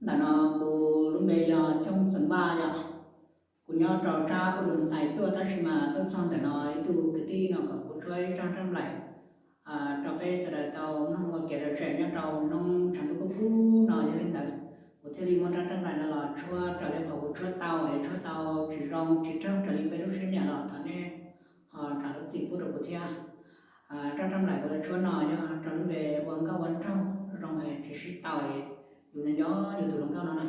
Ntawm no kuv lub npe yog Xyooj Xeem Npaj yom. Kuv nyob rau sab Ua Lus Ntxhais tuaj tab sis mas tuaj txog ntawm no ib tug kwv tij no kom kuv tshuab ib zaj rab nplaim rau peb sawv daws tau mloog ua kev lom zem nyob rau hnub tshav ntuj kub kub no. Yog li ntawd kuv thiaj li muab rab rab nplaim no los tshuab raws li qhov kuv tshuab tau es tshuab tau tsis zoo tsis raug raws li peb lub siab nyiam los thov nej ho zam lub txim pub rau kuv thiab. Rab rab nplaim kuv yuav tshuab no yog rau lub npe ua nkauj ua nraug zoo es tsis sib tau, yus nco nco yus tus hluas nkauj no na.